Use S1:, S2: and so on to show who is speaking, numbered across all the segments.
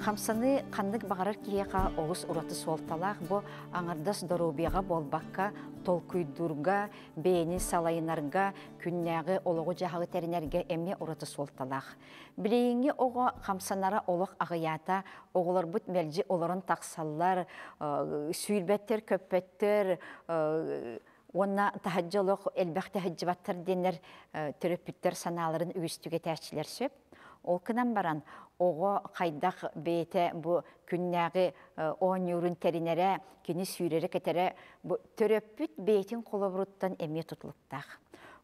S1: Хамсаныы ханнык баҕарар киһиэхэ олус ураты суолталаах бу аҥардас доруобуйаҕа буолбакка, толкуйдуурга, бэйэни салайынарга, күннээҕи олоҕу-дьаһаҕы тэринэргэ эмиэ ураты суолталаах. Билиҥҥи оҕо хамсанара олох аҕыйаата, оҕолорбут мэлдьи олорон тахсаллар, сүүрбэттэр-көппөттөр, уонна таһырдьа олох элбэх таһырдьыбаттар диэннэр төрөппүттэр санааларын үгүстүк этээччилэр сөп. Ол гынан баран оҕо хайдах бэйэтэ бу күннээҕи оонньуурун тэринэрэ, кини сүүрэрэ-кэтэрэ бу төрөппүт бэйэтин холобуруттан эмиэ тутулуктаах.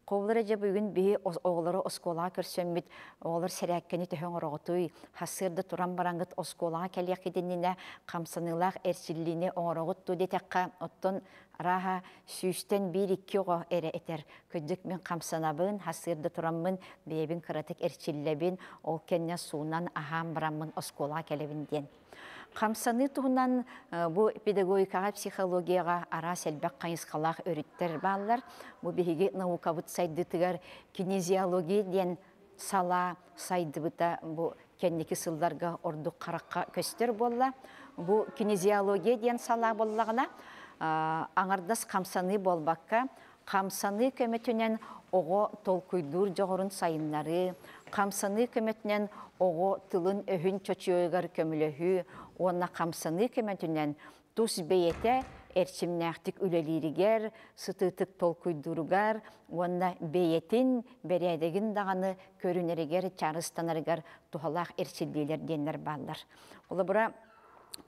S1: Холобура дьэ бүгүн биһи оҕолору оскуолаҕа көрсөммүт оҕолор сэрээккэни төһө оҥороҕутуй, сарсыарда туран бараҥҥыт оскуолаҕа кэлиэххит иннинэ хамсаныылаах эрчиллиини оҥороҕут дуу диэтэххэ, оттон арааһа сүүстэн биир-икки оҕо эрэ этэр. Кырдьык мин хамсанабын, сарсыарда тураммын, бэйэбин кыратык эрчиллэбин, ол кэннэ суунан, аһаан бараммын оскуолаҕа кэлэбин диэн. Хамсаныы туһунан бу педагогикаҕа, психологияҕа араас элбэх хайысхалаах өрүттэр бааллар. Бу биһиги наукабыт сайдыытыгар кинезиология диэн салаа сайдыбыта бу кэнники сылларга ордук харахха көстөр буолла. Бу кинезиология диэн салаа буоллаҕына, аҥардас хамсаныы буолбакка, хамсаныы көмөтүнэн оҕо толкуйдуур дьоҕурун сайыннарыы, хамсаныы көмөтүнэн оҕо тылын-өһүн чочуйугар көмөлөһүү уонна хамсаныы көмөтүнэн тус бэйэтэ эрчимнээхтик үлэлииригэр, сытыытык толкуйдууругар уонна бэйэтин бэрээдэгин даҕаны көрүнэригэр, чарыстанарыгар туһалаах эрчиллиилэр диэннэр бааллар. Холобура,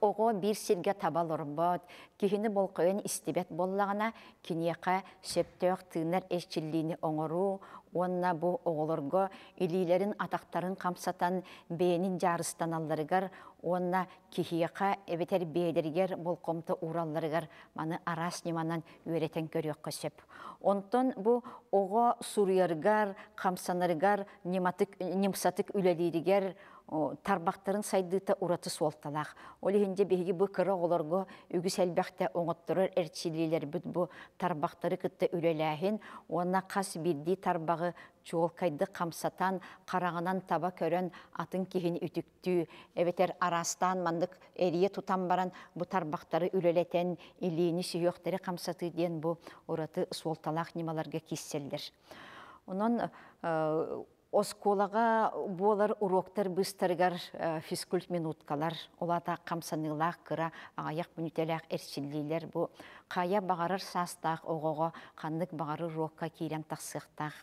S1: оҕо биир сиргэ таба олорбот, киһини болҕойон истибэт буоллаҕына, киниэхэ сөптөөх тыынар эрчиллиини оҥоруу уонна бу оҕолорго илиилэрин атахтарын хамсатан бэйэнин дьаарыстаналларыгар уонна киһиэхэ эбэтэр бэйэлэригэр болҕомто ууралларыгар маны араас ньыманан үөрэтэн көрүөххэ сөп. Онтон бу оҕо суруйарыгар, хамсанарыгар, ньыматык, ньымсатык үлэлииригэр тарбахтарын сайдыыта ураты суолталаах. Ол иһин дьэ биһиги бу кыра оҕолорго үгүс элбэхтэ оҥотторор эрчиллиилэрбит бу тарбахтары кытта үлэлээһин уонна хас биирдии тарбаҕы чуолкайдык хамсатан, хараҕынан таба көрөн атын киһини үтүктүү, эбэтэр араастаан маннык эрийэ тутан баран бу тарбахтары үлэлэтэн илиини сүһүөхтэри хамсатыы диэн бу ураты суолталаах ньымаларга киирсэллэр. Онон оскуолаҕа буолар уруоктар быыстарыгар физкульт минуткалар, ол аата хамсаныылаах кыра аҕыйах мүнүүтэлээх эрчиллиилэр бу хайа баҕарар саастаах оҕоҕо ханнык баҕарар уруокка киирэн тахсыахтаах.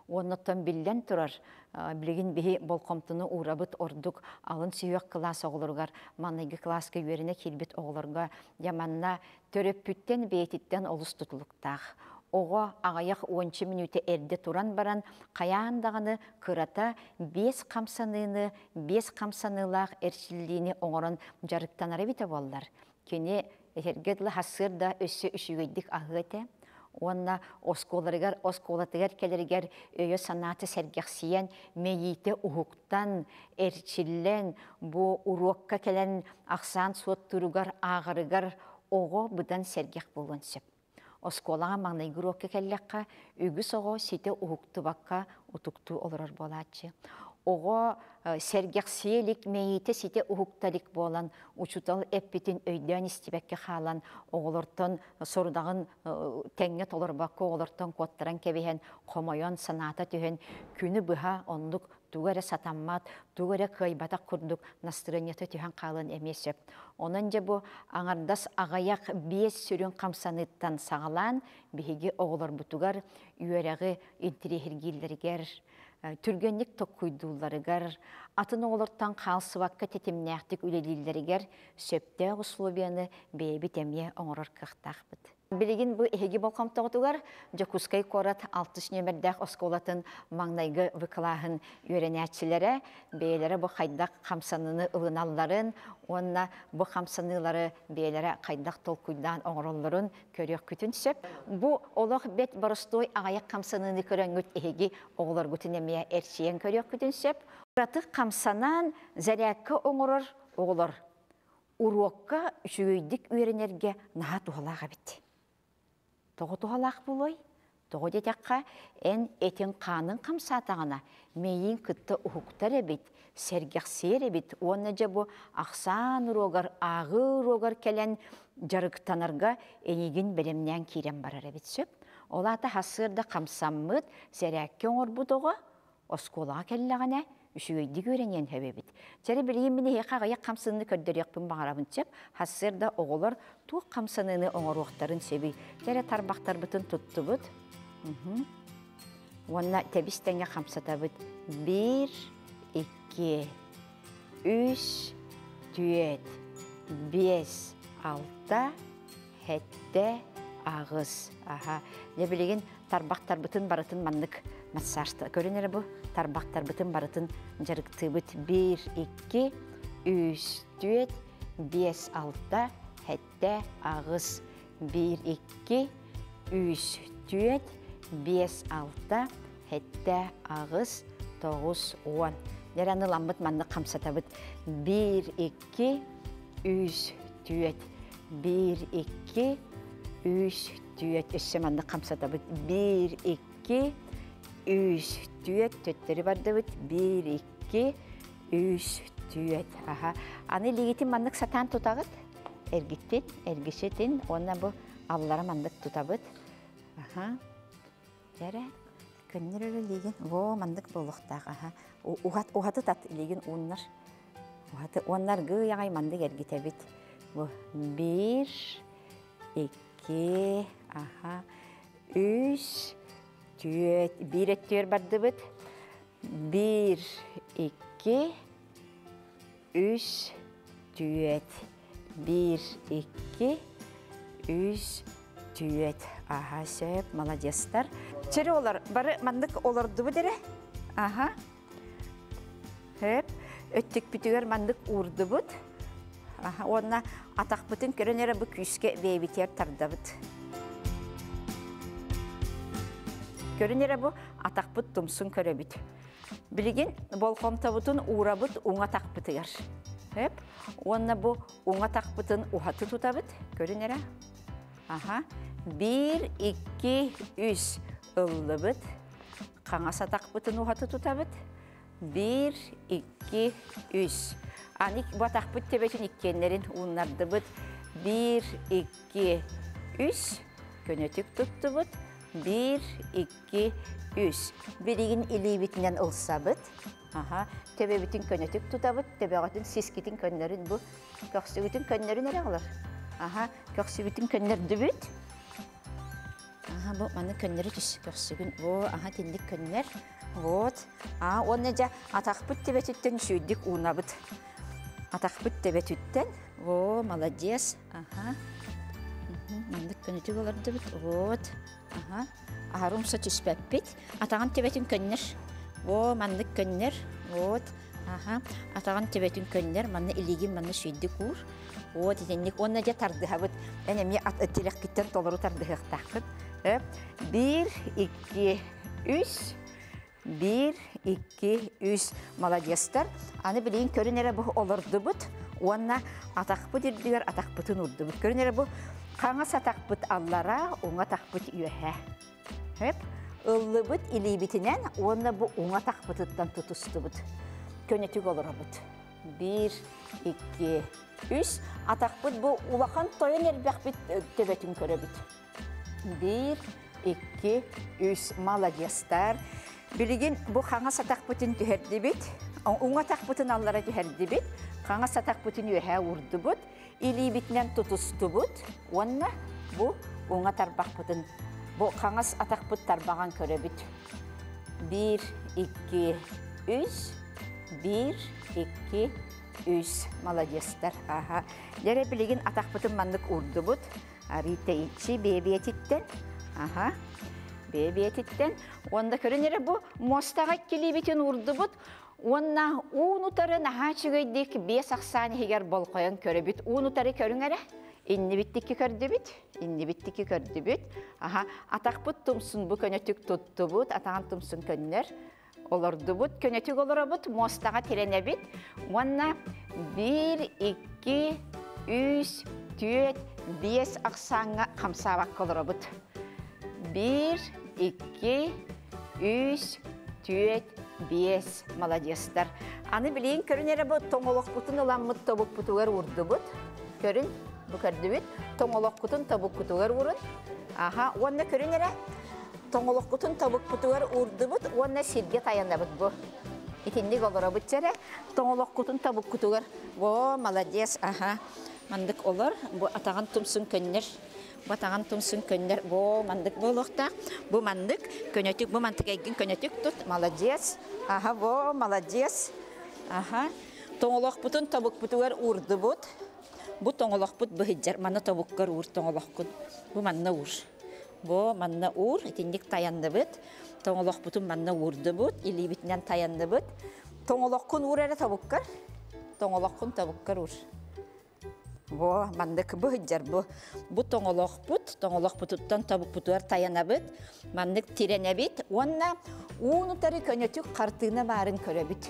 S1: Уоннаттан биллэн турар, билигин биһи болҕомтону уурабыт ордук алын сүһүөх кылаас оҕолоругар, маҥнайгы кылааска үөрэнэ киирбит оҕолорго дьэ манна төрөппүттэн бэйэтиттэн олус тутулуктаах. Оҕо аҕыйах уонча мүнүүтэ эрдэ туран баран, хайаан даҕаны кырата биэс хамсаныыны, биэс хамсаныылаах эрчиллиини оҥорон дьарыктанара эбитэ буоллар, кини этэргэ дылы сарсыарда өссө үчүгэйдик аһыа этэ уонна оскуоларыгар оскуолатыгар кэлэригэр өйө-санаата сэргэхсийэн, мэйиитэ уһуктан, эрчиллэн, бу уруокка кэлэн ахсаан суоттууругар, ааҕарыгар оҕо быдан сэргэх буолуон сөп. Оскуолаҕа маҥнайгы уруокка кэллэххэ, үгүс оҕо ситэ уһуктубакка утуктуу олорор буолааччы. Оҕо сэргэхсийэ илик, мэйиитэ ситэ уһукта илик буолан, учуутал эппитин өйдөөн истибэккэ хаалан, оҕолортон сорудаҕын тэҥҥэ толорбокко оҕолортон куоттаран кэбиһэн, хомойон, санаата түһэн, күнү быһа оннук тугу эрэ сатаммат, тугу эрэ кыайбатах курдук настырыанньата түһэн хаалан эмиэ сөп. Онон дьэ бу аҥардас аҕыйах биэс сүрүн хамсаныыттан саҕалаан биһиги оҕолорбутугар үөрэҕи интириэһиргииллэригэр, түргэнник токкуйдуулларыгар, атын оҕолортон хаалсыбакка тэтимнээхтик үлэлииллэригэр сөптөөх условияны бэйэбит эмиэ оҥорор кыахтаахпыт. Билигин бу эһиги болҕомтоҕутугар Дьокуускай куорат алтыс нүөмэрдээх оскуолатын маҥнайгы В кылааһын үөрэнээччилэрэ бэйэлэрэ бу хайдах хамсаныыны ылыналларын уонна бу хамсаныылары бэйэлэрэ хайдах толкуйдаан оҥороллорун көрүөххүтүн сөп. Бу олох бэрт боростуой аҕыйах хамсаныыны көрөҥҥүт эһиги оҕолоргутун эмиэ эрчийэн көрүөххүтүн сөп. Ураты хамсанан зарядка оҥорор оҕолор уруокка үчүгэйдик үөрэнэргэ наһаа туһалаах эбит. Тоҕо туһалаах буолуой? Тоҕо диэтэххэ, эн этиҥ-хааныҥ хамсаатаҕына, мэйииҥ кытта уһуктар эбит, сэргэхсийэр эбит уонна дьэ бу ахсаан уруогар, ааҕыы уруогар кэлэн дьарыктанарга эйигин бэлэмнээн киирэн барар эбит сөп. Ол аата сарсыарда хамсаммыт, сэрээккэ оҥорбут оҕо оскуолаҕа кэллэҕинэ үчүгэйдик үөрэниэн сөп эбит. Чэри билигин мин эһиэхэ аҕыйах хамсаныыны көрдөрүөхпүн баҕарабын сөп. Сарсыарда оҕолор туох хамсаныыны оҥоруохтарын сөбүй? Чэрэ тарбахтарбытын туттубут. Уонна тэбис тэҥҥэ хамсатабыт. Биир, икки, үс, түөрт, биэс, алта, сэттэ, аҕыс. Аха. Дьэ билигин тарбахтарбытын барытын маннык массажта. Көрүн эрэ бу тарбахтарбытын барытын дьарыктыыбыт. Биир, икки, үс, түөрт, биэс, алта, сэттэ, аҕыс. Биир, икки, үс, түөрт, биэс, алта, сэттэ, аҕыс, тоҕус, уон. Дьэ аны маннык хамсатабыт. Биир, икки, үс, түөрт. Биир, икки, үс, түөрт. Өссө маннык хамсатабыт. Биир, икки, үс, түөрт. Төттөрү бардыбыт. Биир, икки, үс, түөрт. Аха. Аны илиигитин маннык сатаан тутаҕыт. Эргиттин, эргишитин уонна бу аллара маннык тутабыт. Аха. Дьэрэ, көннөр эрэ илиигин. Во, маннык буолуохтаах. Аха. Уһат, уһаты тат илиигин ууннар. Уһаты уонна аргыый аҕай маннык эргитэбит. Бу биир, икки, аха, үс, түөрт, биир өттүгэр бардыбыт. Биир, икки, үс, түөрт. Биир, икки, үс, түөрт. Аха, сөп, молодецтар. Чэри олор, бары маннык олордубут эрэ. Аха. Хөп. Өттүкпүтүгэр маннык уурдубут. Аха, уонна атахпытын көрөн эрэ бу күүскэ бэйэбитигэр тардабыт. Көрүн эрэ бу атахпыт тумсун көрөбүт. Билигин болҕомтобутун уурабыт уҥа атахпытыгар. Хөп. Уонна бу уҥа атахпытын уһаты тутабыт. Көрүн эрэ. Аха. Биир, икки, үс ыллыбыт. Хаҥас атахпытын уһаты тутабыт. Биир, икки, үс. Аны бу атахпыт төбөтүн иккиэннэрин ууннардыбыт. Биир, икки, үс. Көнөтүк туттубут. Биир, икки, үс. Билигин илиибитинэн ылсабыт. Аха. Төбөбүтүн көнөтүк тутабыт. Төбөҕүтүн сискитин көннөрүн бу. Көхсүгүтүн көннөрүн эрэ олор. Аха. Көхсүгүтүн көннөрдүбүт. Аха, бу маны көннөрү түс көхсүгүн. О, аха, тинник көннөр. Вот. А, уонна дьэ атахпыт төбөтүттэн үчүгэйдик уунабыт. Атахпыт төбөтүттэн. О, молодец. Аха. Маннык көнөтүк олордубут. Вот. Аха. Аһары умса түспэппит. Атаҕын төбөтүн көннөр. О, маннык көннөр. Вот. Аха. Атаҕын төбөтүн көннөр. Манна илиигин манна үчүгэйдик уур. Вот итинник. Уонна дьэ тардыһабыт. Эн эмиэ тилэхкиттэн толору тардыһыахтааххын. Биир, икки, үс. Биир, икки, үс. Молодецтар. Аны билигин көрүн эрэ бу олордубут уонна атахпыт үрдүгэр атахпытын урдубут. Көрүн эрэ бу хаҥас атахпыт аллара, уҥа атахпыт үөһэ. Хөп. Ыллыбыт илиибитинэн уонна бу уҥа атахпытыттан тутустубут. Көнөтүк олоробут. Биир, икки, үс. Атахпыт бу улахан тойон эрбэхпит төбөтүн көрөбүт. Биир, икки, үс. Молодецтар. Билигин бу хаҥас атахпытын түһэрдибит. Уҥа атахпытын аллара түһэрдибит. Хаҥас атахпытын үөһэ уурдубут. Илиибитинэн тутустубут. Уонна бу уҥа тарбахпытын, бу хаҥас атахпыт тарбаҕын көрөбүт. Биир, икки, үс. Биир, икки, үс. Молодецтар. Аха. Дьэ билигин атахпытын маннык уурдубут. Арый тэйиччи бэйэ-бэйэтиттэн. Аха. Бэйэ-бэйэтиттэн. Уонна көрүн эрэ бу муостаҕа иккилиибитин уурдубут. Уонна уун утары наһаа үчүгэйдик биэс ахсаан иһигэр болҕойон көрөбүт. Уун утары көрүҥ эрэ. Иннибиттики көрдүбүт, иннибиттики көрдүбүт. Аха, атахпыт тумсун бу көнөтүк туттубут, атаҕын тумсун көннөр. Олордубут, көнөтүк олоробут, муостаҕа тирэнэбит. Уонна биир, икки, үс, түөрт, биэс ахсааҥҥа хамсаабакка олоробут. Биир, 2, 3, 4, 5. Молодецтар. Аны билигин көрүн эрэ бу тоҥолохпутун ыламмыт тобукпутугар уурдубут. Көрүн, бу көрдүбүт. Тоҥолохпутун тобуккутугар уурун. Аха, уонна көрүн эрэ тоҥолохпутун тобукпутугар уурдубут уонна сиргэ таянабыт бу. Итинник олоробут эрэ. Тоҥолохкутун тобуккутугар. Во, молодец, аха. Мандык олор, бу атаҕын тумсун көннөр. Бу атаҕын тумсун көннөр. Бу мандык буолуохтаах. Бу мандык көнөтүк, бу мантык эйгин көнөтүк тут. Молодец. Аха, во, молодец. Аха. Тоҥолохпутун тобукпутугар уурдубут. Бу тоҥолохпут быһыдьар. Манна тобуккар уур тоҥолохкун. Бу манна уур. Бу манна уур. Итинник таянныбыт. Тоҥолохпутун манна уурдубут. Илиибитинэн таянныбыт. Тоҥолоххун уур эрэ тобуккар. Тоҥолоххун тобуккар уур. Бу маннык быһыдьар бу. Бу тоҥолохпут, тоҥолохпутуттан тобукпутугар таянабыт. Маннык тирэнэбит уонна уунутары көнөтүк хартыына баарын көрөбүт.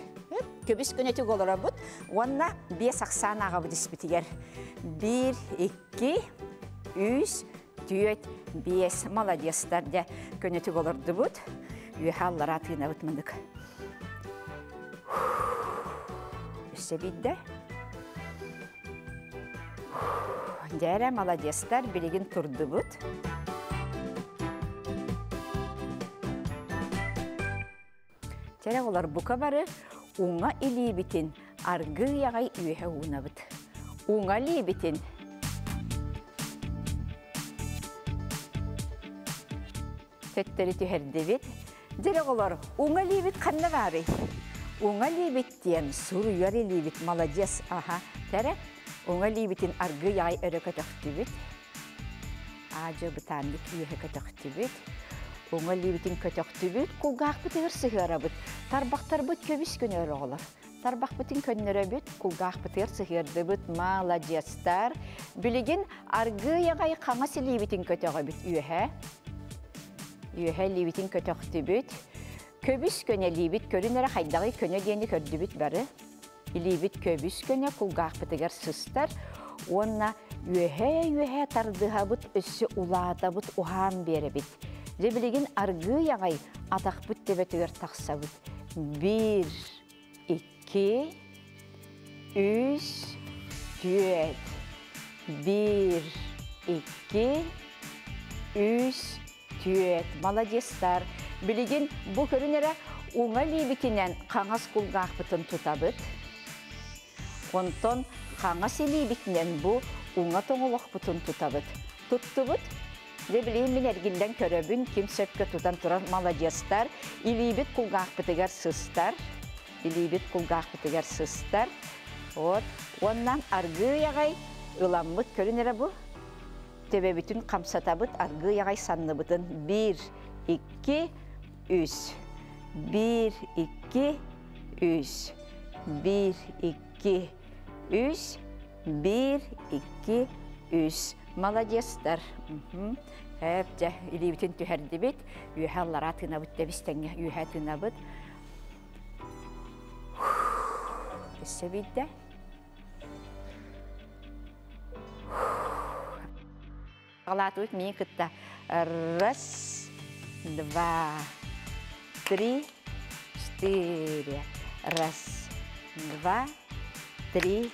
S1: Көбүс көнөтүк олоробут уонна 5 ахсаан аҕабыт испитигэр. 1, 2, 3, 4, 5. Молодецтар дьэ көнөтүк олордубут. Үөһэ аллараа тыынабыт мындык. Өссө биирдэ. Дьэ эрэ, молодецтар, билигин турдубут. Чэрэ олор бука бары уҥа илиибитин аргыый аҕай үөһэ уунабыт. Уҥа илиибитин төттөрү түһэрдибит. Дьэ оҕолор, уҥа илиибит ханна баарый? Уҥа илиибит диэн суруйар илиибит, молодец, аха. Тэрэ, уҥа илиибитин аргыый аҕай өрө көтөхтүбүт. Аадьа бытааннык үөһэ көтөхтүбүт. Уҥа илиибитин көтөхтүбүт, кулгаахпытыгар сыһыарабыт. Тарбахтарбыт көбүс көнөр оҕолор. Тарбахпытын көннөрөбүт, кулгаахпытыгар сыһыардыбыт, маладьыастар. Билигин аргыый аҕай хаҥас илиибитин көтөҕөбүт үөһэ. Үөһэ илиибитин көтөхтүбүт. Көбүс көнө илиибит көрүн эрэ хайдаҕый көнө диэни көрдүбүт бары. Илиибит көбүс көнө кулгаахпытыгар сыстар уонна үөһэ-үөһэ тардыһабыт, өссө улаатабыт, уһаан биэрэбит. Дьэ билигин аргыый аҕай атахпыт төбөтүгэр тахсабыт. Биир, 2, 3, 4, 1, 2, 3, 4. Молодецтар. Билигин бу көрүн эрэ уҥа илиибитинэн хаҥас кулгаахпытын тутабыт. Онтон хаҥас илиибитинэн бу уҥа тоҥолохпутун тутабыт. Туттубут. Дьэ билигин мин эргиллэн көрөбүн, ким сөпкө тутан турар молодецтар. Илиибит кулгаахпытыгар сыстар. Илиибит кулгаахпытыгар сыстар. Вот. Уонна аргыый аҕай ыламмыт көрүн эрэ бу. Төбөбүтүн хамсатабыт, аргыый аҕай санныбытын. 1, 2, 3. 1, 2, 3. 1, 2, 3. 1, 2, 3. Молодецтар. Эп, дьэ, илиибитин түһэрдибит. Үөһэ аллараа тыынабыт тэбис тэҥҥэ үөһэ тыынабыт. Өссө биирдэ. Аҕалаатыбыт миин кытта. Раз, два, три, четыре. Раз, два, три,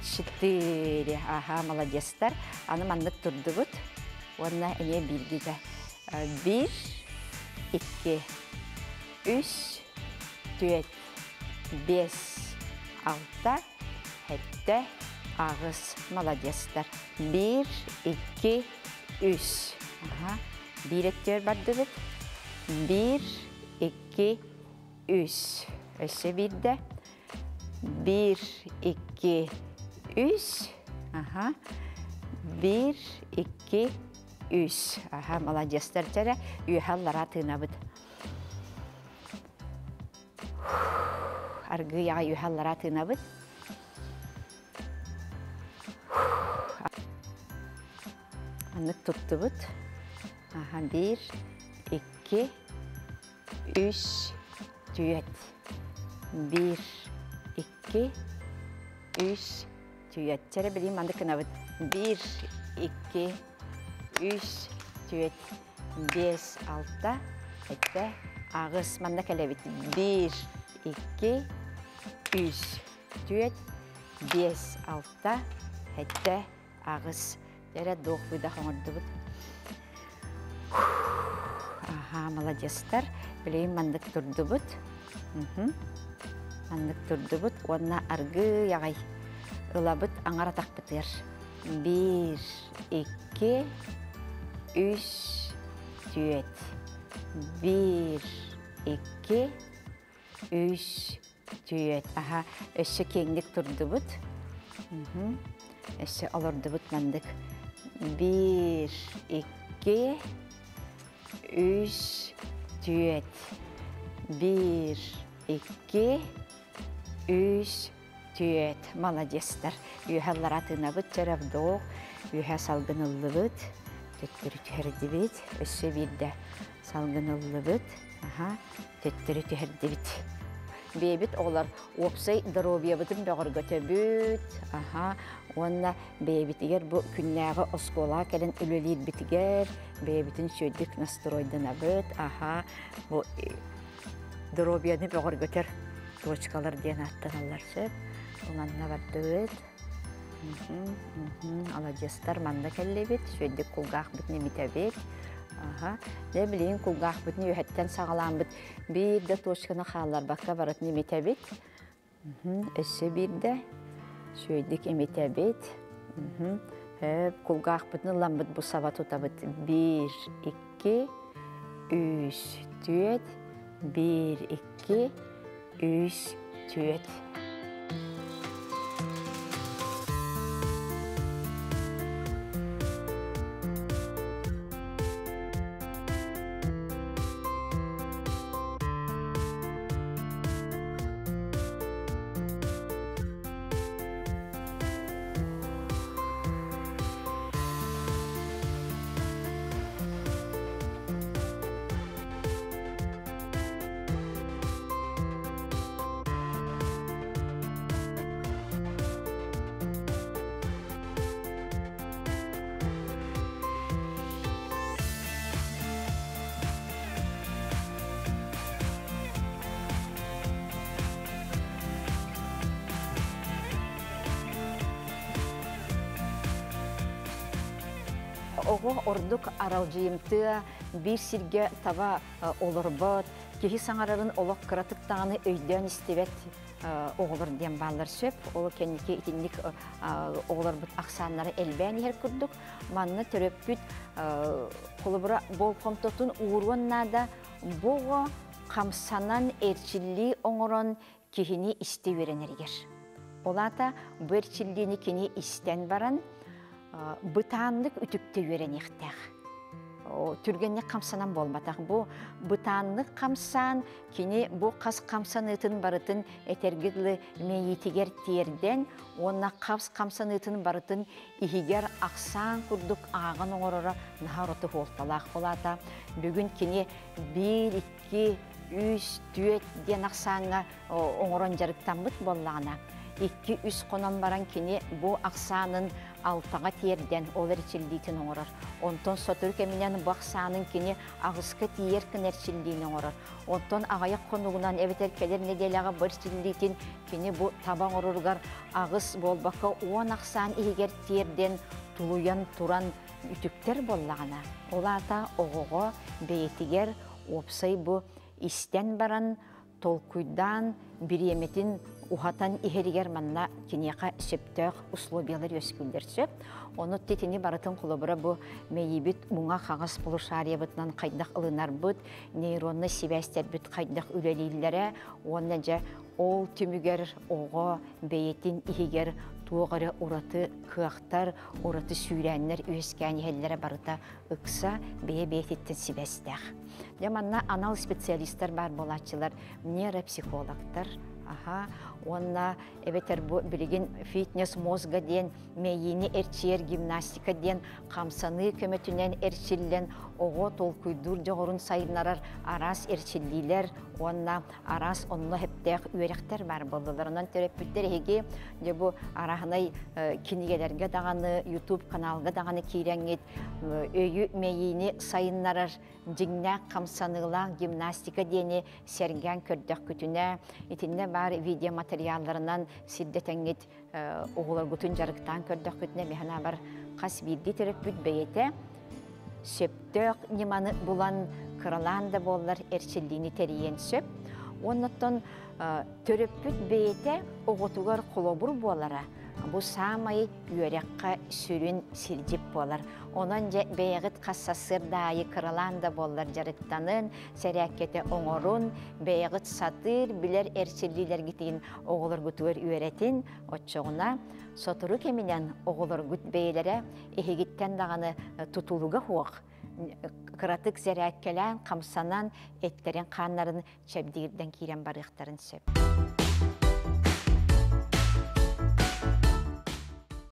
S1: четыре. Аха, молодецтар. Аны маннык турдубут. Уонна эмиэ бииргигэ. Биир, икки, үс, түөрт, биэс, алта, сэттэ, аҕыс. Молодецтар. Биир, икки, үс. Аха. Биир өттүгэр бардыбыт. Биир, икки, үс. Өссө биирдэ. Биир, икки, үс. Аха. Биир, икки, үс. Аха, молодецтар дьэрэ. Үөһэ аллараа тыынабыт. Аргыый аҕай үөһэ аллараа тыынабыт. Маннык туттубут. Аха, биир, икки, үс, түөрт. Биир, икки, үс, түөрт. Чэрэ билигин маннык гынабыт. Биир, икки, үс, түөрт. 5, 6, 7, 8. Манна кэлэбит. 1, 2, 3, 4, 5, 6, 7, 8. Дьэрэ дуох быдах оҥордубут. Аха, маладьыастар. Билигин маннык турдубут. Маннык турдубут уонна аргыый аҕай ылабыт аҥар атахпытыгар. Биир, икки, үс, түөрт. Биир, икки, үс, түөрт. Аха, өссө киэҥник турдубут. Өссө олордубут маннык. Биир, икки, үс, түөрт. Биир, икки, үс, түөрт. Маладьыастар. Үөһэ аллара тыынабыт, чэрэ вдох. Үөһэ салгын ыллыбыт. Төттөрү түһэрдибит. Өссө биирдэ салгын ыллыбыт. Аха, төттөрү түһэрдибит. Бэйэбит оҕолор уопсай доруобуйабытын бөҕөргөтөбүт. Аха, уонна бэйэбитигэр бу күннээҕи оскуолаҕа кэлэн үлэлиирбитигэр бэйэбитин сүөрдүк настройданабыт. Аха, бу доруобуйаны бөҕөргөтөр точкалар диэн ааттаналлар сөп. Манна бардыбыт. Аладьыастар манна кэллибит, сүөрдүк кулгаахпытын имитэбит. Аха. Дьэ, билигин кулгаахпытын үөһэттэн саҕалааммыт биир да точканы хаалларбакка барытын имитэбит. Өссө биирдэ сүөйдүк имитэбит. Кулгаахпытын ыламмыт бу саба тутабыт. Биир, икки, үс, түөрт, биир, икки, үс, түөрт. Оҕо ордук аралдьыйымтыа, биир сиргэ таба олорбот, киһи саҥарарын олох кыратык даҕаны өйдөөн истибэт оҕолор диэн бааллар сөп. Ол кэнники итинник оҕолорбут ахсааннара элбээн иһэр курдук. Манна төрөппүт холобура болҕомтотун ууруон наада. Бу оҕо хамсанан, эрчиллии оҥорон киһини истэ үөрэнэригэр. Ол аата бу эрчиллиини кини истэн баран бытааннык үтүктэ үөрэниэхтээх. Түргэнник хамсанан буолбатах. Бу бытааннык хамсаан, кини бу хас хамсаныытын барытын этэргэ дылы мэйиитигэр тиэрдэн уонна хас хамсаныытын барытын иһигэр ахсаан курдук ааҕан оҥороро наһаа ураты суолталаах. Ол аата бүгүн кини биир, икки, үс, түөрт диэн ахсааҥҥа оҥорон дьарыктаммыт буоллаҕына, икки-үс хонон баран кини бу ахсаанын алтаҕа тиэрдэн ол эрчиллиитин оҥорор. Онтон сотору кэминэн бу ахсаанын кини аҕыска тиийэр гына эрчиллиини оҥорор. Онтон аҕыйах хонугунан эбэтэр кэлэр нэдиэлэҕэ бу эрчиллиитин кини бу таба оҥороругар аҕыс буолбакка уон ахсаан иһигэр тиэрдэн тулуйан туран үтүктэр буоллаҕына, ол аата оҕоҕо бэйэтигэр уопсай бу истэн баран толкуйдаан бириэмэтин уһатан иһэригэр манна киниэхэ сөптөөх условиялар үөскүүллэр сөп. Ону титини барытын холобура бу мэйиибит муҥа хаҥас полушариябытынан хайдах ылынарбыт, нейроннай сибээстэрбит хайдах үлэлииллэрэ уонна дьэ ол түмүгэр оҕо бэйэтин иһигэр туох эрэ ураты кыахтар, ураты сүүрээннэр үөскээн иһэллэрэ барыта ыкса бэйэ-бэйэтиттэн сибээстээх. Дьэ манна анал специалистар баар буолааччылар, нейропсихологтар, аха, Уонна эбэтэр бу билигин фитнес мозга диэн мэйиини эрчийэр гимнастика диэн хамсаныы көмөтүнэн эрчиллэн оҕо толкуйдуур дьоҕурун сайыннарар араас эрчиллиилэр уонна араас онно хэптээх үөрэхтэр баар буоллулар. Онон төрөппүттэр эһиги дьэ бу арааһынай кинигэлэргэ даҕаны, YouTube каналга даҕаны киирэҥҥит өйү мэйиини сайыннарар дьиҥнээх хамсаныылаах гимнастика диэни сэргээн көрдөхкүтүнэ, итиннэ баар видеоматериалларынан сирдэтэҥҥит оҕолоргутун дьарыктаан көрдөхкүтүнэ, миһанабар хас биирдии төрөппүт бэйэтэ сөптөөх ньыманы булан кыралаан да буоллар эрчиллиини тэрийиэн сөп. Оннуттан төрөппүт бэйэтэ оҕотугар холобур буолара бу саамай үөрэххэ сүрүн сирдьит буолар. Онон дьэ бэйэҕит хас сарсыарда аайы кыралаан да буоллар дьарыктанын, сэрээккэтэ оҥорун, бэйэҕит сатыыр, билэр эрчиллиилэргитин оҕолоргутугар үөрэтин, оччоҕуна сотору кэминэн оҕолоргут бэйэлэрэ эһигиттэн даҕаны тутулуга суох кыратык сэрээккэлээн, хамсанан, эттэрин-хааннарын чэбдигирдэн киирэн барыахтарын сөп.